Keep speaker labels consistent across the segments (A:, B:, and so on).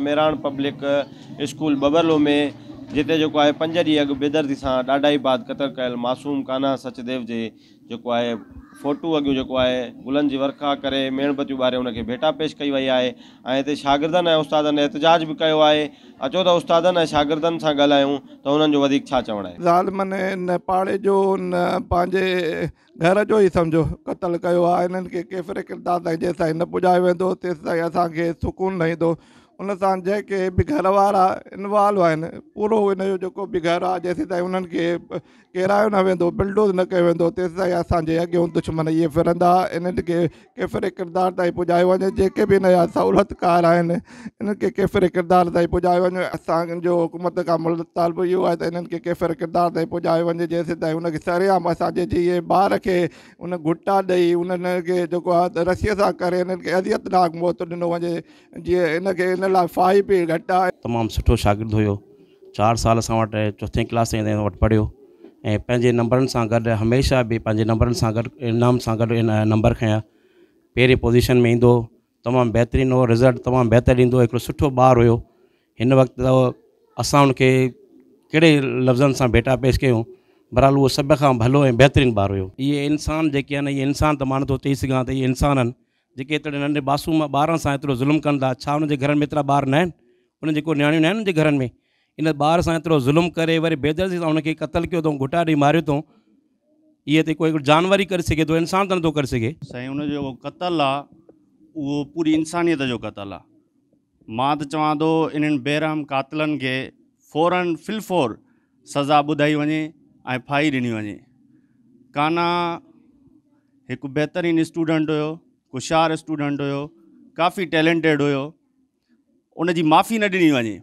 A: Mehran Public School Babarlo ۾ جتي جيڪو آهي پنج ڏينهن اڳ بيدردي سان ڏاڍائي بعد قتل ڪيل معصوم ڪانها سچديو جي جيڪو آهي فوٽو اڳيون جيڪو آهي گلن جي ورکا ڪري ميڻ بتيون ٻاري ان کي ڀيٽا پيش ڪئي وئي آهي ۽ هتي شاگردن ۽ استادن احتجاج به ڪيو آهي اچو ته استادن ۽ شاگردن سان ڳالهايون ته انهن جو وڌيڪ ڇا چوڻ آهي.
B: ظالمن نه پاڙي جو نه پنهنجي گهر جو ئي سمجهو قتل ڪيو آهي انهن کي ڪيفر ڪردار تائين جيستائين نه پڄايو ويندو تيستائين اسان کي سڪون نه ايندو ان سان جيڪي به گهر وارا انوالو آهن پورو ان جو جيڪو به گهر آهي جيستائين انهن کي ڪيرايو نه ويندو بلڊوز نه ڪيو ويندو تيستائين اسان جي اڳيون دشمن اهي ڦرندا انهن کي ڪيفر ڪردار تائين پڄايو وڃي جيڪي به ان جا سهولتڪار آهن انهن کي ڪيفر ڪردار تائين پڄايو وڃي اسانجو حڪومت کان مطالبو اهو آهي ته انهن کي ڪيفر ڪردار تائين پڄايو وڃي جيستائين ان کي سرعام اسانجي جي ٻار کي ان گهٽا ڏئي انهن کي جيڪو آهي رسي سان ڪري انهن کي اذيت ناڪ موت ڏنو وڃي جيئن ان کي ان لاء ڦاهي به گهٽ آهي.
C: تمام سٺو شاگرد هيو چار سال اسان وٽ چوٿين ڪلاس تائين اسان وٽ پڙهيو ۽ پنهنجي نمبرن سان گڏ هميشه به پنهنجي نمبرن سان گڏ انعام سان گڏ نمبر کنيا پهرين پوزيشن ۾ ايندو هو تمام بهترين هو رزلٽ تمام بهتر ڏيندو هو هڪڙو سٺو ٻار هيو هن وقت ته اسان ان کي ڪهڙي لفظن سان ڀيٽا پيش ڪيون بهرحال اهو سڀ کان ڀلو ۽ بهترين ٻار هيو. اهي انسان جيڪي آهن اهي انسان ته مان نٿو چئي سگهان ته اهي انسان آهن جيڪي ايتري ننڍي معصوم ٻارن سان ايترو ظلم ڪن ٿا ڇا انهن جي گهرن ۾ ايترا ٻار نه آهن انهن جي ڪو نياڻيون نه آهن انهن جي گهرن ۾ ان ٻار سان ايترو ظلم ڪري وري بيدردي سان ان کي قتل ڪيو اٿئون گهٽا ڏئي ماريو اٿئون اهي ته ڪو هڪڙو جانور ئي ڪري سگهي ٿو انسان ته نٿو ڪري سگهي.
D: سائين ان جو جيڪو قتل آ اهو پوري انسانيت جو قتل آ مان ته چوان ٿو انهن بيرحم قاتلن کي فورن في الفور سزا ٻڌائي وڃي ۽ ڦاهي ڏني وڃي ڪانا هڪ بهترين اسٽوڊنٽ هيو هوشيار اسٽوڊنٽ هيو ڪافي ٽيلنٽيڊ هيو ان جي معافي نه ڏني وڃي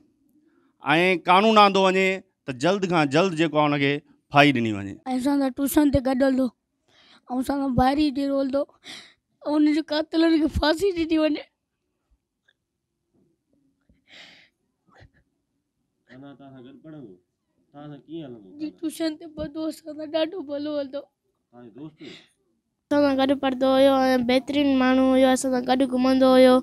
D: ۽ قانون آندو وڃي ته جلد کان جلد جيڪو آهي ان کي ڦاهي ڏني وڃي.
E: ۽ اسان سان ٽيوشن تي گڏ هلندو ۽ اسان سان ڀائري جهڙو هلندو ۽ ان جي قاتلن کي ڦاسي ڏني وڃي. جي ٽيوشن تي پڙهندو اسان سان ڏاڍو ڀلو هلندو.
F: اسان سان گڏ پڙهندو هيو ۽ بهترين ماڻهو هيو اسان سان گڏ گهمندو هيو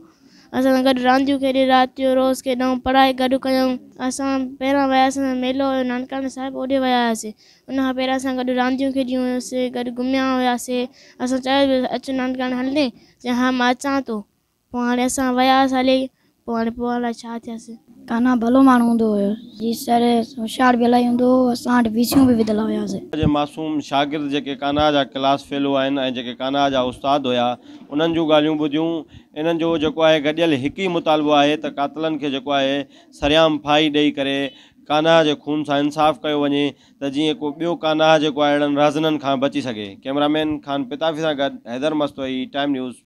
F: اسان سان گڏ رانديون کيڏي رات جو روز کيڏون پڙهائي گڏ ڪيون اسان پهريان وياسين ميلو هيو نانڪاڻي صاحب اوڏي ويا هياسين ان کان پهريان اسان گڏ رانديون کيڏيون هيونسين گڏ گهميا هياسين اسان چيو به اچ نانڪاڻي هلين چي ها مان اچان ٿو پوء هاڻي اسان وياسين هلي پوء هاڻي پوء الائي ڇا ٿيس.
G: ڪانا ڀلو ماڻهو هوندو هيو. جي سر هوشيار به الائي هوندو هو اسان وٽ ويسيون به وڌل هياسي.
A: جي معصوم شاگرد جيڪي ڪانها جا ڪلاس فيلو آهن ۽ جيڪي ڪانها جا استاد هيا انهن جون ڳالهيون ٻڌيون انهن جو جيڪو آهي گڏيل هڪ ئي مطالبو آهي ته قاتلن کي جيڪو آهي سرعام ڦاهي ڏئي ڪري ڪانها جي خون سان انصاف ڪيو وڃي ته جيئن ڪو ٻيو ڪانها جيڪو آهي اهڙن رهزنن کان بچي سگهي ڪئميرا مين خان پتافي سان گڏ حيدر مستوئي ٽائيم نيوز.